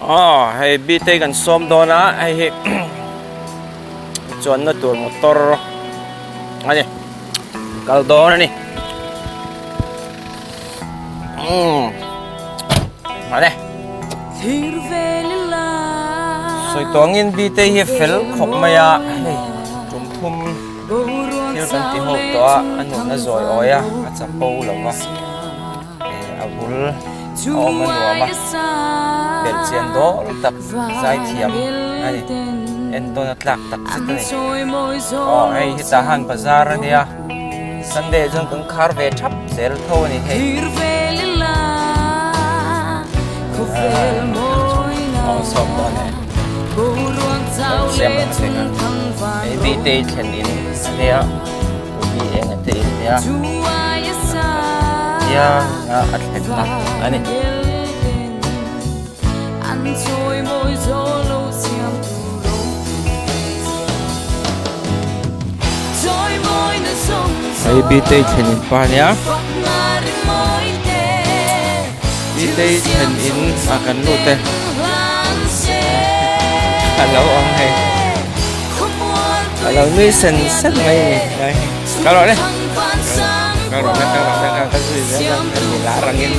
Aw hei bite kan sawm dawn a hei hi chuanna tur motor a ni kal dawn a ni umm mah le sawi tawh angin bite hi a fel khawp mai a hei tum thum thil kan ti ho tawh a a nunna zawi awi a a chapo lo va. A bul a awm a nuam a, belh chian dawl tak zai thiam a ni, entawn a tlak tak zet a ni. Aw hei hetah han bazar a nia, Sunday ah chuan kan khar ve thap zel tho a ni hei. Aw sawm dawn e, siam ang che kha, hei bite i thlen in a nia. Ruby eng te in nia tianga a thlenna a ni. Hei Bitei thlen in pa nia Bitei thlen in a kan lut e a lo awm hei. A lo nui sen sen mai a ni lai hi kal rawh le kal rawh le kal rawh le ka zui zel a kan ni lar angin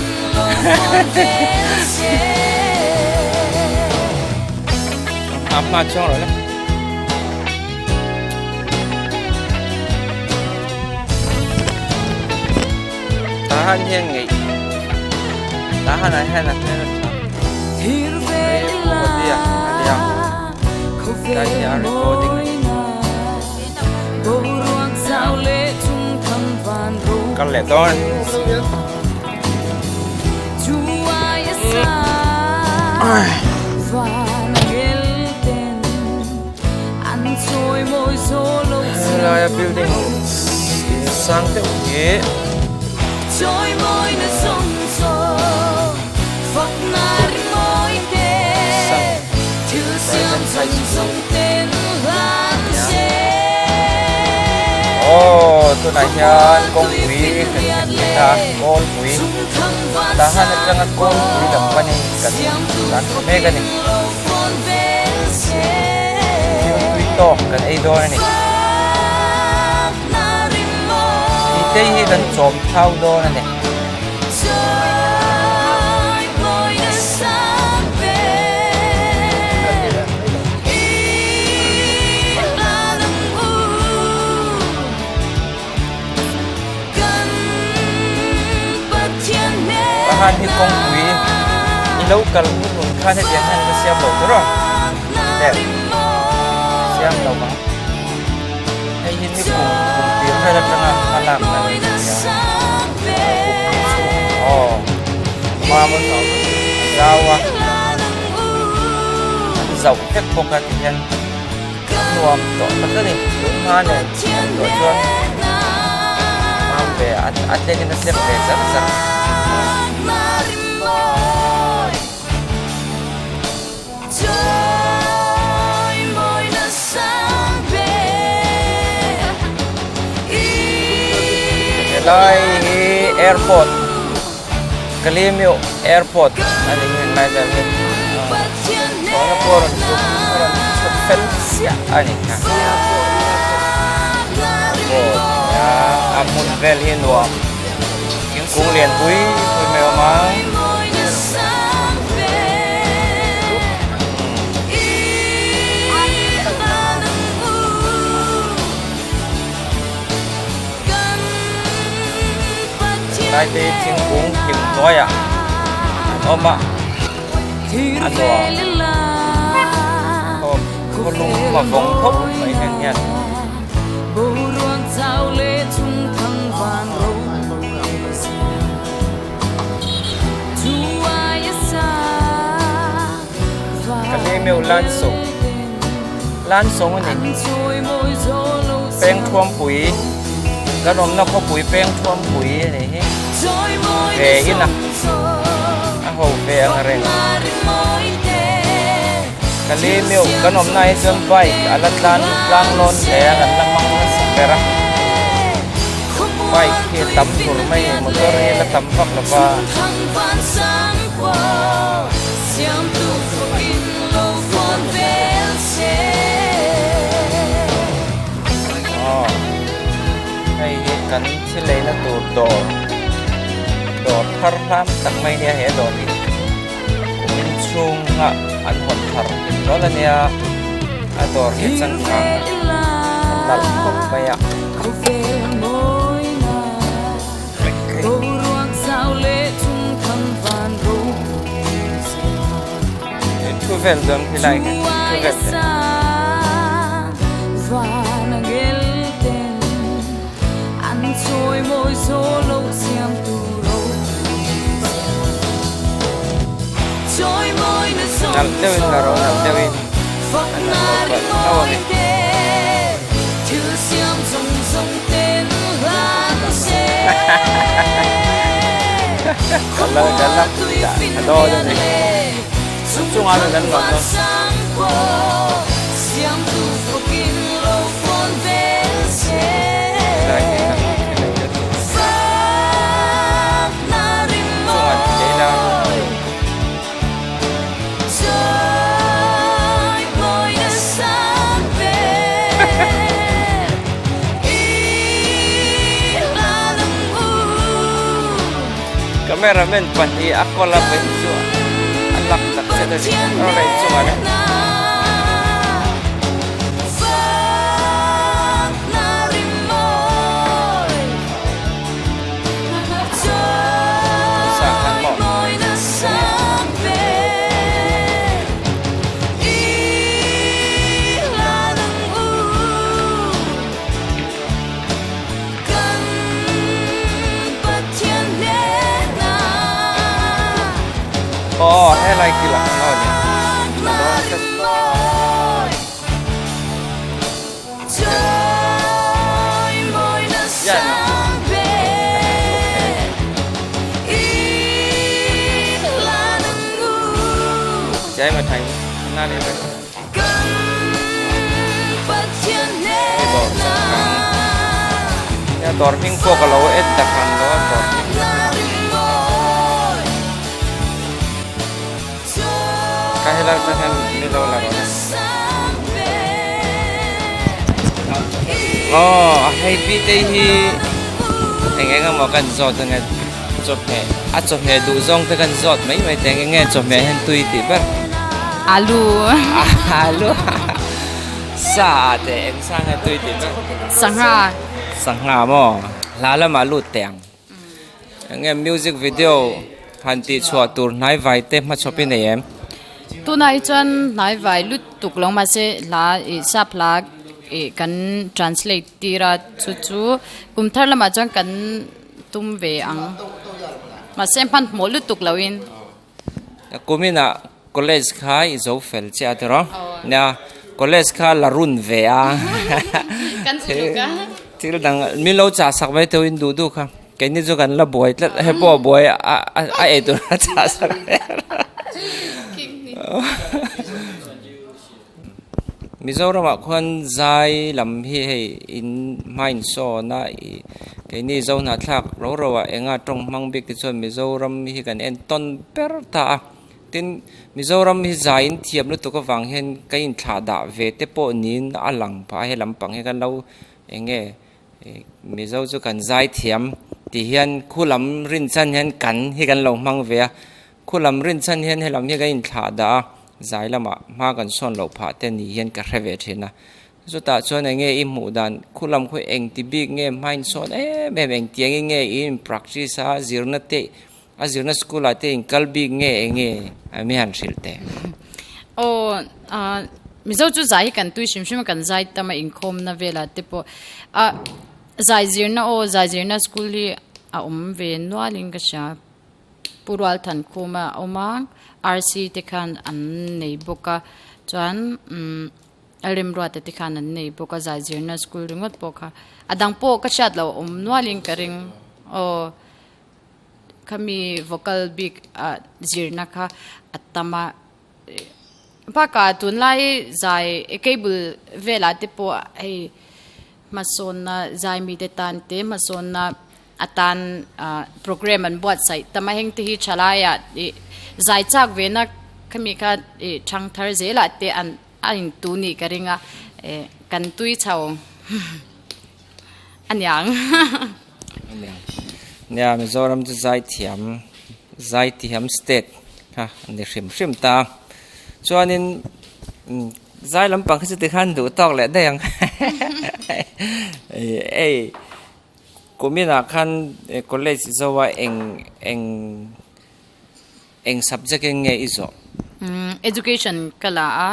a hma chuang rawh le tahan hian ngeih tahan ah hian a hmel a tha hei pu Madia a nia. Tlai hi a recording a ni. Kal leh dawn. Helaia building in sang deuh hi Aw tunah hian kawngpui kan hmu mek a kawlpui tahan atanga kawlpui lam panin kan tlan thla mek a ni thil tui tawk kan ei dawn a ni tih te hi kan chawm thau dawn a ni. Tahan hi kawngpui i lo kal hun hun khan hetiang hian ka siam lo tur a le siam lo ang hei hi ni kum kum tir vel atanga a lak na ni a aw mam a zau a an zauh vek bawk a tihian a nuam tawh tak a ni tun hma nen an tawh chuan mam ve a tleng in a tlem ve zar zar. Helai hi airport Kalemyo airport a ni heng lai vel hi tawna pawh a rawn chhuk a rawn chhuk fel chiah a ni airport a hmun vel hi nuam thingkung lian pui pui mai a awm a. Lai te thingkung hlim hnuaiah an awm a a nuam khaw lung a vawng khawp mai heng hian. Ka lei meuh lan sawng lan sawng a ni peng thuampui kan awmna khawpui peng thuampui a nih hi ve in a a ho ve ang reng ka lei meuh kan awmna hi chuan bike a la tlan tlang lawn hle a kan la hmang nasa ber a bike hi a tam tur mai motor hi a la tam vak lo va. Dawr dawr thar hlam tak mai nia he dawr hi kumin chhunga an hawn thar hlawl a nia a dawr hi changkang a nalh khawp mai a. Thu vel dawn khi lai kha thu vel te. Nalh deuhin la rawh nalh deuhin a nalh lo palh hlauh a ni. Ka la ka la a dawn a ni chungah chuan kan lawm dawn. Chungah lei la. Cameraman pahnih a kawl a pahnih chu a lak tak zet a ni rawh leh chungah le. Aw helai kil ah khan aw ni a dawn tlat. Dawr hming pawh ka lo en tak ang lo a dawr hming Ka helai atang hian ni lo la rawh Aw hei bite hi eng eng emaw kan zawt ange chawhmeh a chawhmeh duh zawng te kan zawt mai mai te eng nge chawhmeh hian tui tih ber Alu Alu sa ah te eng sa nge tui tih ber Sangha Sangha maw hla lamah lut teh ang. Enge music video han tih chhuah tur hnai vai te hmachhawp i nei em? Tunah hi chuan hnai vai lutuk lo mahse hla ih sap hla ih kan translate tir a chu chu kum thar lamah chuan kan tum ve ang mahse hmanhmawh lutuk loin. Kuminah college kha i zo fel chiah a tiraw? Nia, college kha la run ve a. Kan uluk a. Thil dang min lo chah sak mai teuhin duh duh kha. Keini chu kan la buai tlat, he pawh a buai a a ei tur a chah sak ve. Mizoramah khuan zai lam hi hei in hma insawn a ih keini Zohnahthlak ro ro ah enga tawng hmang bik te chuan Mizoram hi kan en tawn ber ta a tin Mizoram hi zai in thiam lutuk avang hian ka inthlah dah ve te pawh niin a lang phah a he lampang hi kan lo eng nge Mizo chu kan zai thiam tih hian khu lam rinchhan hian kan hi kan lo hmang ve a Khu lam rinchhan hian helam hi kan inthlah dah a, zai lamah hma kan sawn loh phah te ni hian ka hre ve thin a. Chutah chuan eng nge i hmuh dan, khu lam khu eng ti bik nge hma in sawn em em, eng tiangin nge i in practice a, zirna te, a zirna school ah te in kal bik nge eng nge a mi han hrilh teh. Aw, Mizo chu zai hi kan tui hrim hrim a, kan zai tam a inkhawmna velah te pawh a zai zirna aw zai zirna school hi a awm ve nualin ka hria. Pu Rualthankhuma a awm a, RC te khan an nei bawk a, chuan umm Remruata te khan an nei bawk a, zaizirna school ringawt pawh kha a dang pawh ka hriat loh awm nualin ka ring aw khami vocal bik ah zirna kha a tam a bakah tunlai zai cable velah te pawh hei hmasawnna zai mite tan te hmasawnna atan program an buatsaih tam a heng te hi thalaiah ih zai chak ve na khami kha ih thang thar zelah te an a in tu nih ka ring a eh kan tui chho aniang. Aniang. Nia Mizoram chu zaithiam zaithiam state kha a ni hrim hrim ta. Chuanin zai lampang hi chu tikhan duh tawk leh daih ang hei kuminah khan college zoa eng eng Eng subject in nge i zawh? Education ka la a.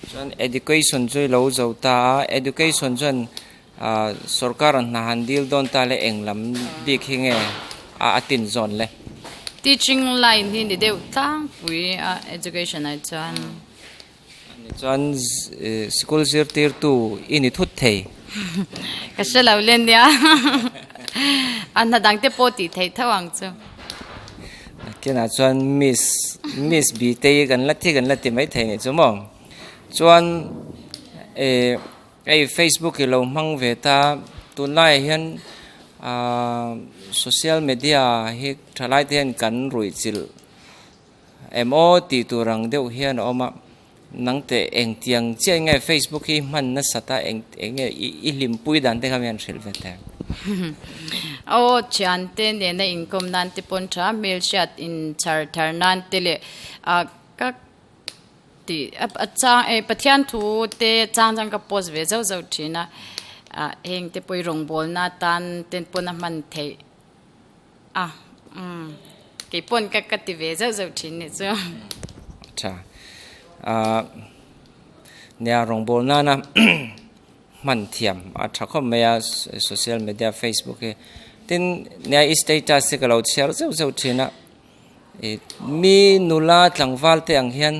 Chuan education chu i lo zo ta a, education chuan sorkar an hna han dil dawn ta le eng lam bik hi nge a tin zawn le? Teaching line hi ni deuh tlangpui a education ah chuan. Ani chuan sikul zirtirtu i ni thut thei. Ka hre lo le nia. A hna dang te pawh tih theih tho ang chu. Nakinah chuan Miss Miss Bitei kan la thi kan la ti mai thei nih chu maw. Chuan eh hei Facebook i lo hmang ve ta tunlaiah hian ah social media hi thalai te hian kan ruihchilh. Em aw tih tur ang deuh hian a awm a, nang teh engtiang chiah nge Facebook hi hman nasat a eng eng nge i hlimpui dan te kha mi han hrilh ve teh. Aw thiante nena inkawm nan te pawn tha hmelhriat inchhar thar nan te leh ah ka tih a chang eh Pathian thu te chang chang ka post ve zauh zauh thin a, ah heng te pawh i rawngbawlna atan te pawn a hman theih. A, umm, kei pawn ka ka ti ve zauh zauh thin nih chu. Tha. Ah, nia rawngbâwl nana hman thiam a tha khawp mai a, social media Facebook hi. Tin, nia i status hi ka lo chhiar zeuh zeuh thin a. Mi nula tlangval te ang hian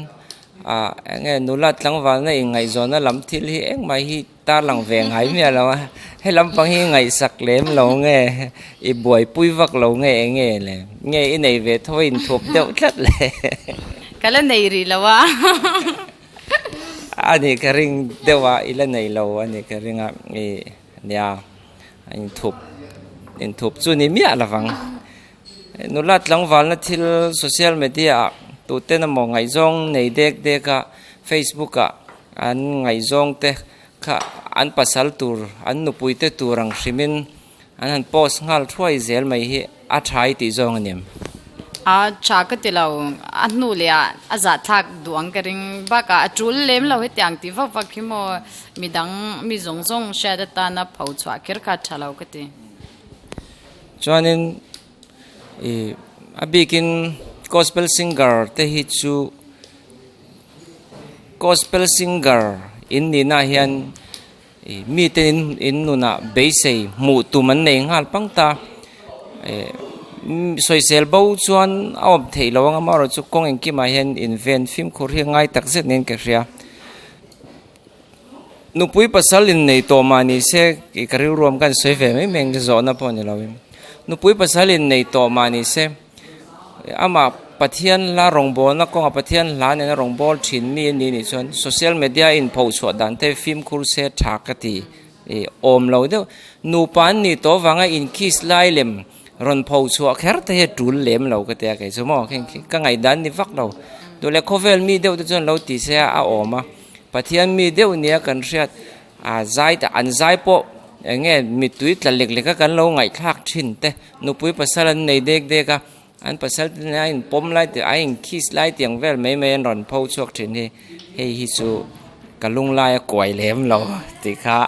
ah eng nge nula tlangval na inngaihzawnna lam thil hi engmah hi tarlang ve ngai miah lo a, he lampang hi ngaihsak lem lo nge i buaipui vak lo nge eng nge le nge i nei ve tho a inthup deuh tlat le. Ka la nei rih lo a. A nih ka ring deuh a i la nei lo a nih ka ring a i nia a inthup inthup chu ni miah lo vang. Nula tlangvalna thil social media ah tuten emaw ngaihzawng nei dek dek a, Facebook ah an ngaihzawng te kha an pasal tur an nupui te tur ang hrimin an han post nghal thuai zel mai hi a tha i tih zawng a ni em? A tha ka ti lo, a hnu leh ah a zahthlak duh ang ka ring bakah a tul lem lo hetiang tih vak vak hi maw midang mi zawng zawng hriat atana pho chhuah kher kha a tha lo ka ti. Chuanin ih a bikin gospel singer te hi chu gospel singer in nihna hian ih mite in in nunah beisei hmuh tum an nei nghal pang ta ih sawisel bo chuan a awm theih loh ang amaherawhchu kawng engkimah hian inven fimkhur hi a ngai tak zet niin ka hria. Nupui pasal innei tawh mah ni se tih ka rilruam khan sawi ve mai mai ang zawhna pawh ni lovin. Nupui pasal innei tawh mah ni se amah Pathian hla rawngbawlna kawnga Pathian hla nena rawngbâwl thin mi a ni nih chuan social media a inphochhuah dan te fimkhur se tha ka ti ih awm lo deuh. Nupa an nih tawh avanga inkiss lai lem rawn phochhuah kher te hi a tul lem lo ka ti a kei chu maw kheng khi ka ngaihdan ni vak lo. Duh leh khawvel mi deuh te chuan lo ti se a awm a. Pathian mi deuh nia kan hriat a zai te an zai pawh eng nge mittui tla lek lek a kan lo ngaihthlak thin te nupui pasal an nei dek dek a an pasal te nen a inpawm lai te a inkiss lai tiang vel mai mai an rawn pho chhuak thin hi hei hi chu ka lung lai a kuai lem lo tih kha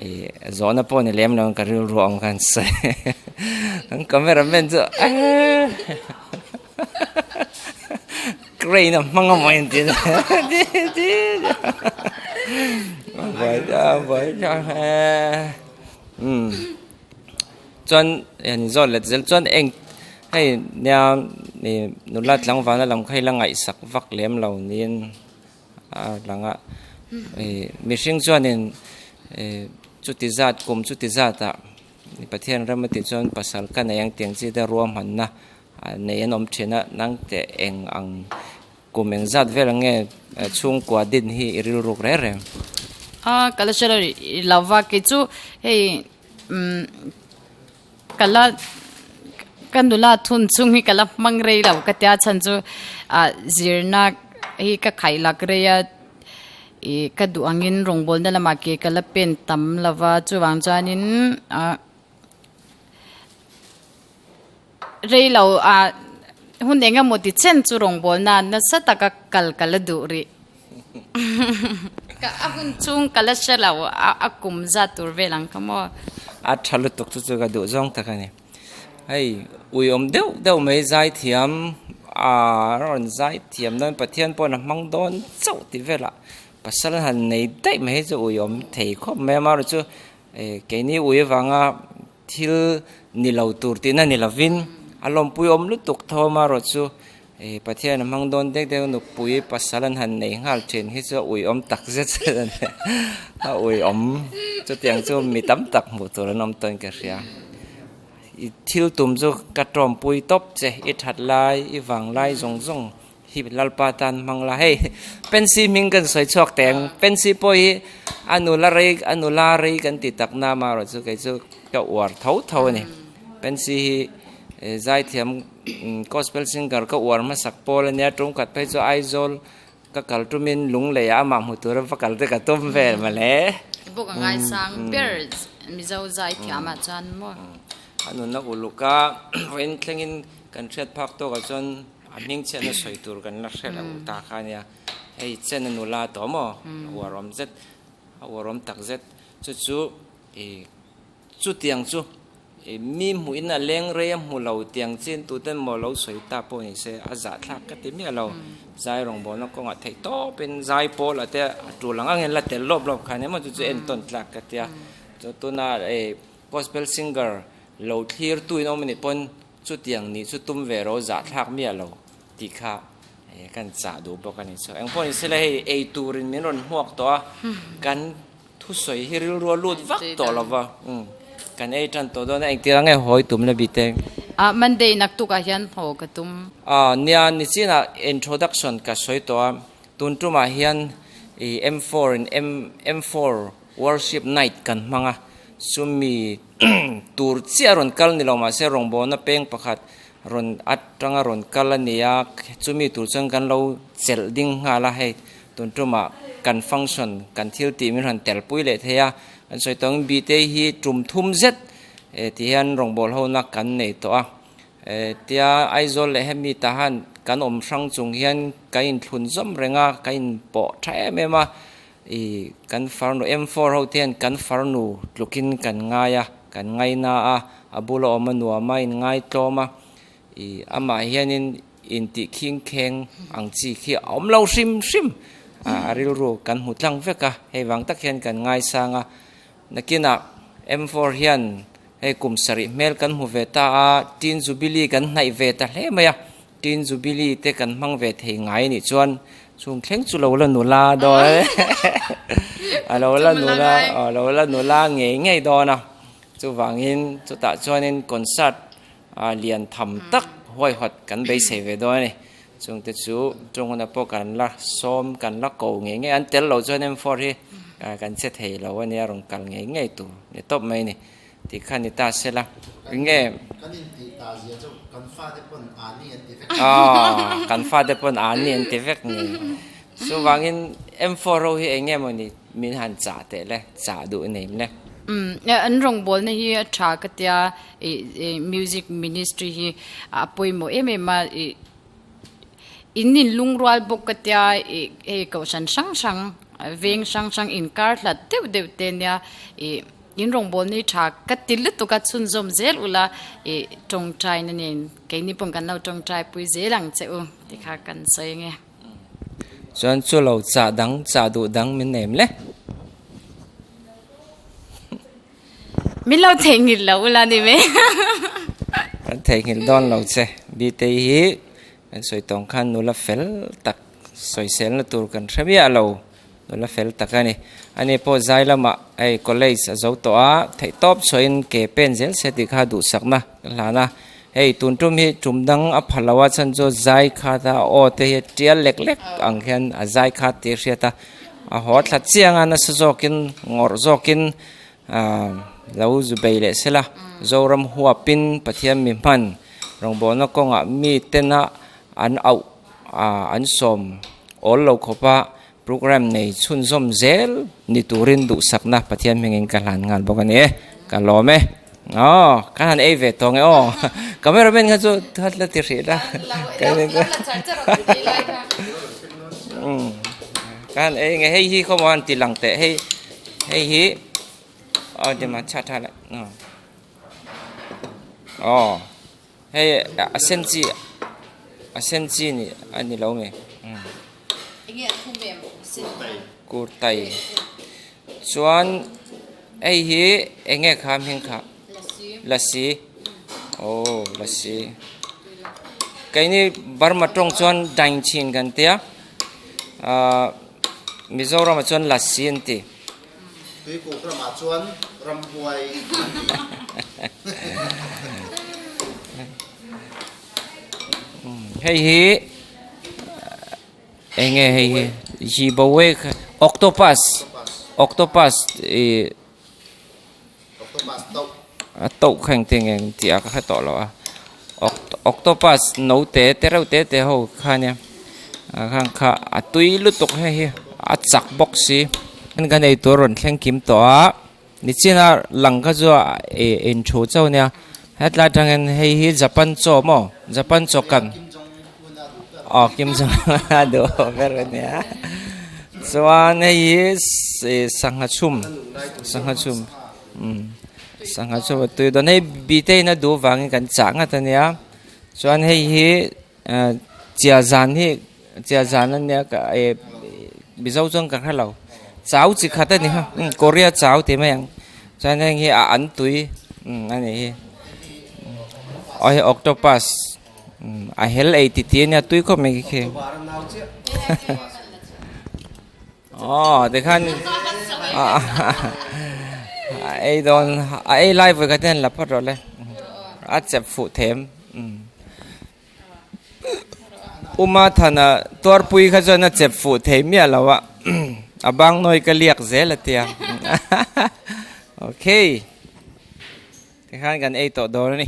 ih zawhna pawh ni lem lo ka rilru ang khan sawi kan camera man chu eehh. Crane a hmang a maw inti umm chuan han zawt let zel chuan eng hei nia ih nula tlangval na lam kha ila ngaihsak vak lem lo niin a lang a ih mihring chuanin ih chuti zat kum chuti zat ah Pathian ram a tih chuan pasal ka nei ang tih ang chi te ruahmanna Nei an awm thin a, nang teh eng ang kum eng zat vel ang nge chhungkua din hi i rilruk reng reng? A, ka la hre lo i lo va, kei chu hei umm ka la ka nula thun chhung hi ka la hmang rei lo ka tia chhan chu ah zirna hi ka khaih lak rei a ih ka duh angin rawngbawlna lamah ke ka la pen tam lo va chuvang chuanin ah. Rei lo a hun eng emaw ti chen chu rawngbawlna nasa taka kal ka la duh rih. Ka a hun chhung ka la hre lo a kum zat tur vel ang kha maw. A tha lutuk chu chu ka duh zawng tak a ni. Hei uiawm deuh deuh mai zaithiam a rawn zaithiam dawn Pathian pawhin a hmang dawn chauh tih velah pasal han nei daih mai hi chu uiawm thei khawp mai a amaherawhchu keini ui avanga Thil ni lo tur tihna ni lovin a lawmpui awm lutuk tho amaherawhchu Pathian a hmang dawn dek dek nupui pasal an han nei nghal thin hi chu a uiawm tak zet zet a ni. A uiawm chutiang chu mi tam tak hmuh tur an awm tawhin ka hria. I thil tum chu ka tawmpui tawp che, i that lai, i vang lai zawng zawng Hi Lalpa tan hmang la hei Pensy hming kan sawi chhuak teh ang Pensy pawh hi a nula rei a nula rei kan ti tak na amaherawh chu kei chu ka uar tho tho a ni Pensy hi zaithiam gospel singer ka uar hmasak pawl a nia tumkhat phei chu Aizawl ka kal tumin Lunglei ah amah hmu tura va kal te ka tum vel mawle. Bawk a ngaisang ber Mizo zaithiam ah chuan maw. A nunna uluk a vawiin thlengin kan hriat phak tawkah chuan A hming chiahna sawi tur kan la hre lo ta kha ania. Hei chen a nula tawh maw? A uarawm zet, a uarawm tak zet. Chu chu ih chutiang chu ih mi hmuhin a leng rei a hmu lo tiang chin tuten maw lo sawi ta pawh ni se a zahthlak ka ti miah lo. Zai rawngbawlna kawngah theih tawpin zai pawl ah te a tul ang angin la tel lawp lawp kha ania maw chu chu entawn tlak ka tia. Chu tuna ih gospel singer lo thlir tu in awm anih pawn Chutiang nih chu tum ve ro zahthlak miah lo tih kha kan chah duh bawk a ni. Chu engpawh ni sela hei ei turin min rawn hmuak tawh a, kan thusawi hi rilru a lut vak tawh lo va, kan ei tan tawh dawn a, engtir ang nge hawi tum la bite? Ah Monday naktukah hian haw ka tum. Ah nia nichinah introduction ka sawi tawh a, tun tumah hian i M4 in M4 worship night kan hmang a, chumi Tur chiah a rawn kal ni lo mahse rawngbawlna peng pakhat rawn atanga rawn kal a ni a, chumi tur chuan kan lo chelh ding nghal a, hei tun tumah kan function kan thil tih min rawn tel pui leh thei a, kan sawi tawh ang Bite hi tum thum zet ti hian rawngbâwl hona kan nei tawh a, tia Aizawl leh hemi tah han kan awm hrang chung hian kan inthlun zawm reng a, kan inpawh tha em em a. I kan farnu M four ho te hian kan farnu tlukin kan ngai a, kan ngaina a, a bula awm a nuam a, in ngaitlawm a, i amah hianin intih khing kheng ang chi khi a awm lo hrim hrim a, a rilru kan hmu tlang vek a, hei vang tak hian kan ngaisang a, nakinah M four hian hei kum sarih hmel kan hmu ve ta a, Teen Jubilee kan hnaih ve ta hle mai a. Tin Jubilee te kan hmang ve thei ngai anih chuan chung thleng chu lo la nula dawn a lo la nula a lo la nula ngei ngei dawn a chuvangin chutah chuanin concert a lian tham tak huaihawt kan beisei ve dawn a ni chungte chu tawngna pawh kan la sawm kan la ko ngei ngei an tel lo chuan M four hi kan che thei lo a nia rawn kal ngei ngei tur ni tawp mai a ni. Tih kha ni ta se la. Enge? Kan intih ta zia chu kan fate pawn Ani an ti vek. Aw, kan fate pawn Ani an ti vek ni. Chuvangin M4 ho hi enge maw ni min han chah teh le, chah duh nei le. Umm, an rawngbawlna hi a tha ka tia, ih music ministry hi a pawimawh em em a, ih in inlungrual bawk ka tia, ih hei kohhran hrang hrang, veng hrang hrang inkar hlat deuh deuh te nia, ih. In rawngbâwl ni ṭha ka ti lutuk a, chhunzawm zel ula i ṭawngṭaina nen keini paw'n kan lo ṭawngṭai pui zel ang che u tih kha kan sawi ang e. Chuan chu lo chah dang chah duh dang min nem le. Min lo theihnghilh lo ula ni mai. Kan theihnghilh dawn lo che. Bitei hi kan sawi tawng khan nula fel tak sawiselna tur kan hre miah lo. Nula fel tak a ni. Ani pawh zai lamah hei college a zo tawh a, theihtawp chhuahin ke pen zel se tih kha duhsakna ka hlan a. Hei tun tum hi tum dang a pha lo a, chhan chu zai khat a aw te hi tial lek lek ang hian a zai khat tih a hriat a. A haw thla chiang a, nasa zawkin ngawrh zawkin aah lo zu bei leh sela. Zoram huapin Pathian mi hman rawngbawlna kawngah mi tena an auh aah an sawm awl lo khawp a. Programme nei chhunzawm zel ni turin duhsakna Pathian hmingin ka hlan nghal bawk a ni e. Ka lawm e. Aw, kan han ei ve tawh nge aw. Cameraman kha chu kha la ti hrih la. Kan han ei nge hei hi khawmaw han ti lang teh hei hei hi aw ti ma chha tha le aw hei a sen chi a sen chi ni a ni lo nge. Kurtai chuan hei hi eng nge kha hming kha lasi aw lasi keini Burma tawng chuan dainchhin kan tia ahh Mizoram ah chuan lasi an ti. Tuikuk ramah chuan ramhuai an ti. Hei hi eng nge hei hi Zibawe kha octopus octopus ih a toh kha engtin nge an tih a ka hre tawh lo a octopus no te te reuh te te ho kha ania ah khang kha a tui lutuk hei hi a chak bawk si kan eitur a rawn thleng kim tawh a. Nichina lang kha chu ih in thu chauh ania hetlai atangin hei hi Japan chaw maw Japan chaw kan aw Kim Jong Un a duh ber ania chuan hei hi ih sangha chhum sangha chhum umm sangha chhum a tui dawn hei bite in a duh vangin kan chah ngat ania chuan hei hi ah chia zan hi Chia zan a nia ka eh Mizo chuan ka hre lo chau chi khat a ni ha umm Korea chau tih mai ang chuan heng hi a an tui umm a nih hi aw hei octopus umm a hel ei ti ti a nia tui khawp mai khi khi aw tikhan a ei dawn a ei lai vawikhat hian la phawt rawh le a chep fuh them umm. Uma Thana tuarpui kha chuan a chep fuh thei miah lo a, a bang nawi ka liak zel a tia. Okay, tikhan kan ei tawh dawn a ni.